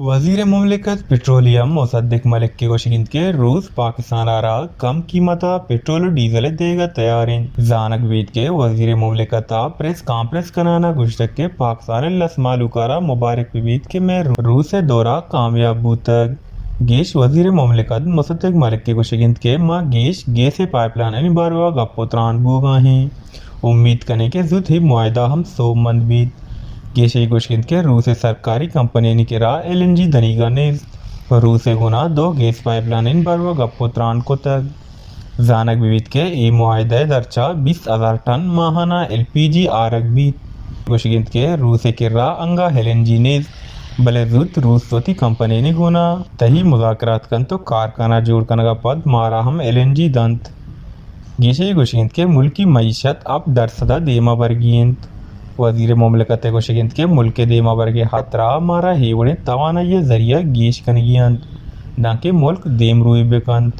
وزیر مملکت پٹرولیم مصدق ملک ءِ گوشگ انت کہ روس پاکستان ءَ را کم قیمت ءَ پٹرول ءُ ڈیزل ءِ دیگ ءَ تیار انت۔ زانگ بیت کہ وزیر مملکت ءَ پریس کانفرنس کنان ءَ گوشتگ کہ پاکستان ءِ لس مھلوک ءَ را مبارک بہ بیت کہ مئے روس ءِ دورہ کامیاب بوتگ۔ گیش وزیر مملکت مصدق ملک ءِ گوشگ انت کہ ما گیش گیس ءِ پائپ لائنانی باروا گپ ءُ تران بوگ ءَ ایں۔ امیت کنیں کہ زوت اے معاہدہ ہم سوبمند بیت۔ گیش ءَ گوشگ انت کہ روس ءِ سرکاری کمپنیانی کرا ایل این جی دنیگا نیست ءُ روس ءَ گوں آ دو گیس پائپ لائنانی باروا گپ ءُ تران کتگ۔ زانگ بہ بیت کہ اے معاہدہ ءِ درچا بیست ہزار ٹن ماہانہ ایل پی جی آرگ بیت۔ گوشگ انت کہ روس ءِ کرا انگا ایل این جی نیست، بلے زوت روس وتی کمپنیانی گونا تہی مذاکرات کنت ءُ کارخانہ جوڑ کنگ ءَ پد مارا ہم ایل این جی دنت۔ گیش ءَ گوشگ انت کہ ملکی معیشت ہپت درسد ءَ دیما برگی انت۔ وزیر مملکت ءِ گوشگ انت کہ ملک ءِ دیما برگ ءِ ہاترا مارا اے وڑیں توانائی ءِ ذریعہ گیش کنگی انت، دانکہ ملک دیمروئی بہ کنت۔